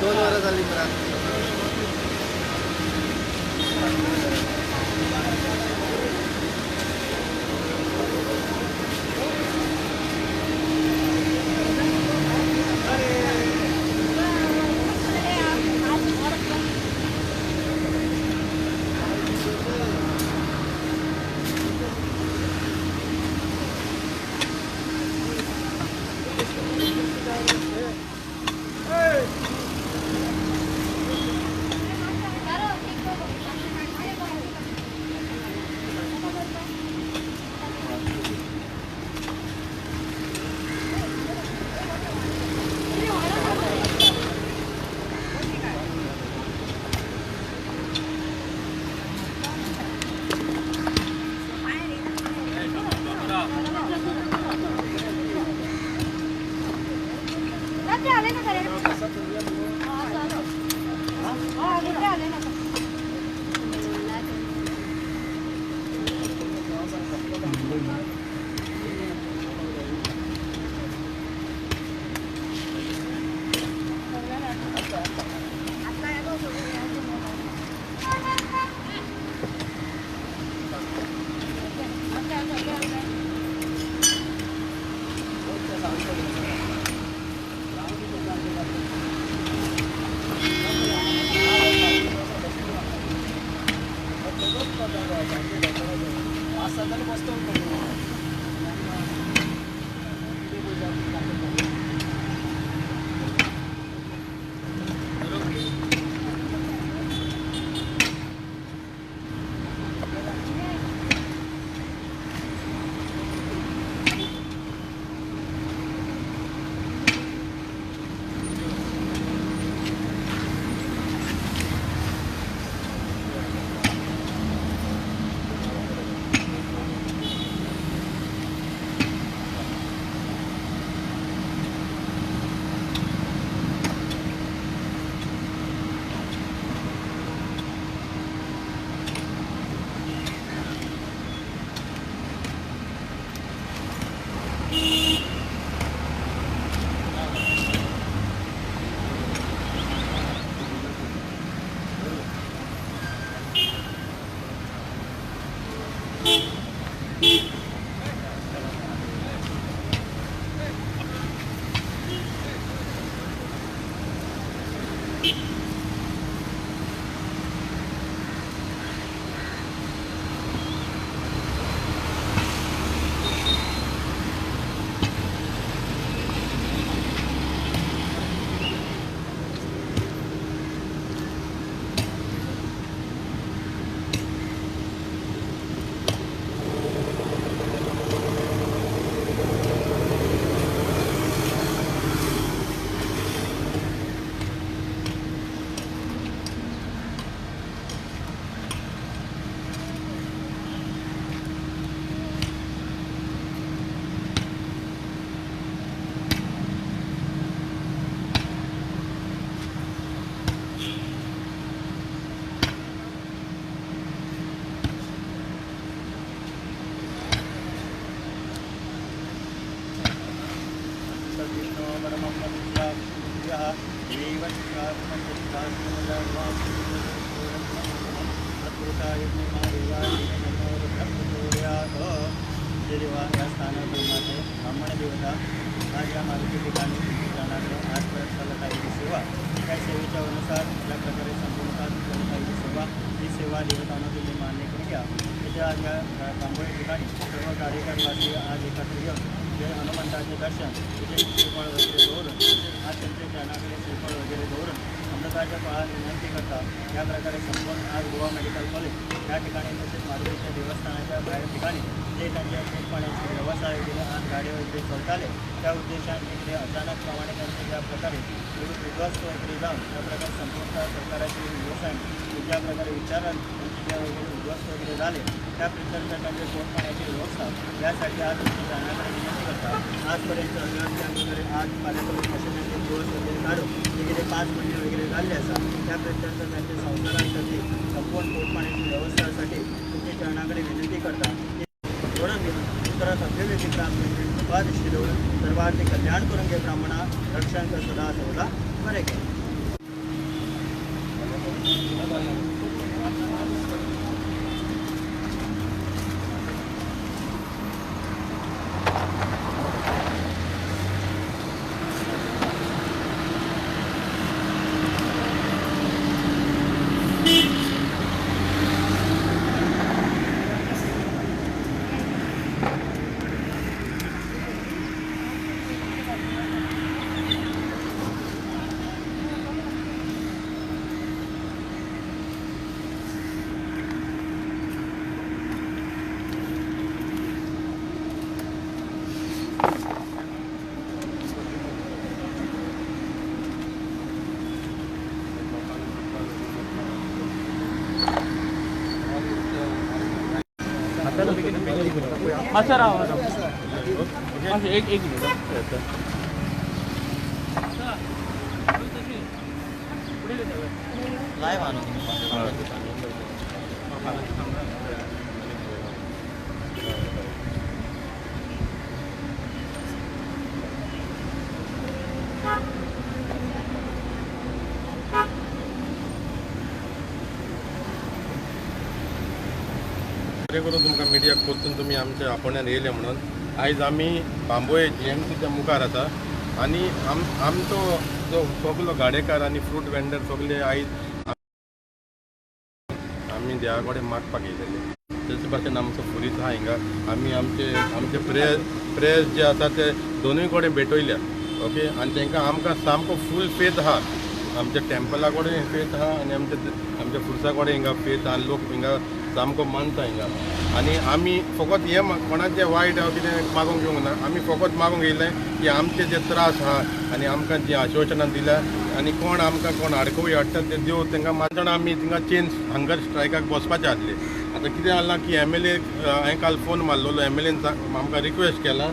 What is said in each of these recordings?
दोन वरां जाली मरा. ब्राह्मण देवता आज या मारुती ठिकाणी जाणारे आजपर्यंत चालत आलेली सेवा त्या सेवेच्या अनुसार या प्रकारे संपूर्ण चालत आलेली सेवा ही सेवा देवतांना तुम्ही मान्य करून घ्या. त्याच्या आज या बांबोळी ठिकाणी सर्व कार्यकर्वासी आज एकत्र येऊन जे हनुमंताचे दर्शन तिथे श्रीफळ वगैरे दवरून आज त्यांच्या चरणाकडे श्रीफळ वगैरे दवरून अमृता देवाच्या पाळान विनंती करता. या प्रकारे संपूर्ण आज गोवा मेडिकल कॉलेज या ठिकाणी तसेच मारुतीच्या देवस्थानाच्या बाहेर ठिकाणी जे त्यांच्या पोटपाण्याची व्यवस्था वगैरे आज गाडी वगैरे चलताले त्या उद्देशाने इकडे अचानकप्रमाणे त्यांचे ज्या प्रकारे उद्ध्वस्त वगैरे जाऊन त्या प्रकारे संपूर्ण सरकाराची व्यवसाय ज्या प्रकारे विचारात त्यांचे ज्या वगैरे उद्ध्वस्त वगैरे झाले त्या प्रकारच्या त्यांचे पोटपाण्याची व्यवस्था यासाठी आज तुमच्या जाण्याकडे विनंती करता. आजपर्यंत त्या प्रकारे आज फाल्यापर्यंत असे त्यांचे दिवस वगैरे काढून ते गेले 5 महिने वगैरे झाले असा त्या प्रकारचं त्यांच्या संसारासाठी संपूर्ण पोटपाण्याची व्यवस्थासाठी तुमच्या चरणाकडे विनंती करता. जोडून घेऊन उत्तरात अभिव्यक्ती प्राप्त कृपादृष्टी देऊन सर्वार्थी कल्याण करून घे ब्राह्मणा रक्षण कर सदा सर्वदा बरे घे. अच्छा राव एक एक मिनिट. लाईव्ह आणू. बरें करून तुमकां मिडियाक परतून तुमी आमच्या आपोवण्यान येयले म्हणून. आयज आमी बांबोळे जीएमसीच्या मुखार आसा आनी आमचो जो सगलो गाडेकार आनी फ्रूट वेंडर सगले आयज आमी देवा कडेन मागपाक येयलेले. तेच भाशेन आमचो फुरीत आहा हिंगा. आमी आमचे आमचे प्रेयर्स जे आसा ते दोनूय कडेन भेटयल्या. ओके, आनी तांकां आमकां सामको फूल फेथ आहा. आमच्या टेम्पला कडेन फेथ आहा आनी आमच्या फुरसा कडेन हिंगा फेथ आहा. लोक हिंगा सामको मानता हिंगा. आनी आमी फकत हें कोणाचें वायट हांव कितें मागूंक येवंक ना. आमी फकत मागूंक येयलें की आमचे जे त्रास आहा आनी आमकां जी आश्वासनां दिल्या आनी कोण आमकां कोण आडखळी हाडटा ते देव तांकां मानतना आमी थिंगा चेन हंगर स्ट्रायकाक बसपाचें आसले. आतां कितें जालां की एमएलए हांवें काल फोन मारलेलो, एमएलएन आमकां रिक्वेस्ट केला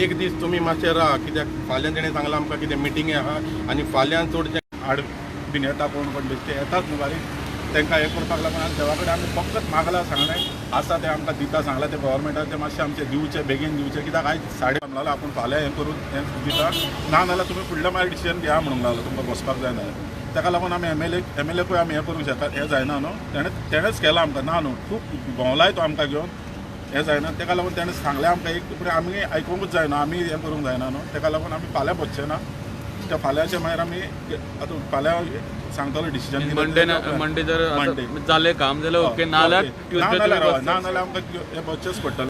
एक दीस तुमी मातशें राहा कित्याक फाल्यां तेणें सांगलां आमकां कितें मिटींगे आहा आनी फाल्यां चडशें आड बीन येता कोण कोण बेश्टे येताच न्हू बारीक तांकां हें करपाक लागून आनी देवा कडेन आमी फकत मागलां सांगलें आसा तें आमकां दिता सांगलां तें गव्हर्मेंटान तें मातशें आमचें दिवचें बेगीन दिवचें कित्याक आयज 5:30 लागलो आपूण फाल्यां हें करून हें दिता ना जाल्यार तुमी फुडलें मागीर डिसिजन घेया म्हणूंक लागलो तुमकां बसपाक जायना. ताका लागून आमी एमएलएकूय आमी हें करूंक शकता हें जायना न्हू. तेणेंच केलां आमकां ना न्हू खूब भोंवलाय तो आमकां घेवन हें जायना. ताका लागून तेणें सांगलें आमकां एक पूण आमी आयकूंकूच जायना आमी हें करूंक जायना न्हू. ताका लागून आमी फाल्यां बसचे ना त्या फाल्यांचे मागीर आमी आतां फाल्यां सांगतलो डिसिजन. मंडे जर जालें काम जाल्यार ओके, ना जाल्यार ना जाल्यार आमकां हें बसचेंच पडटलें.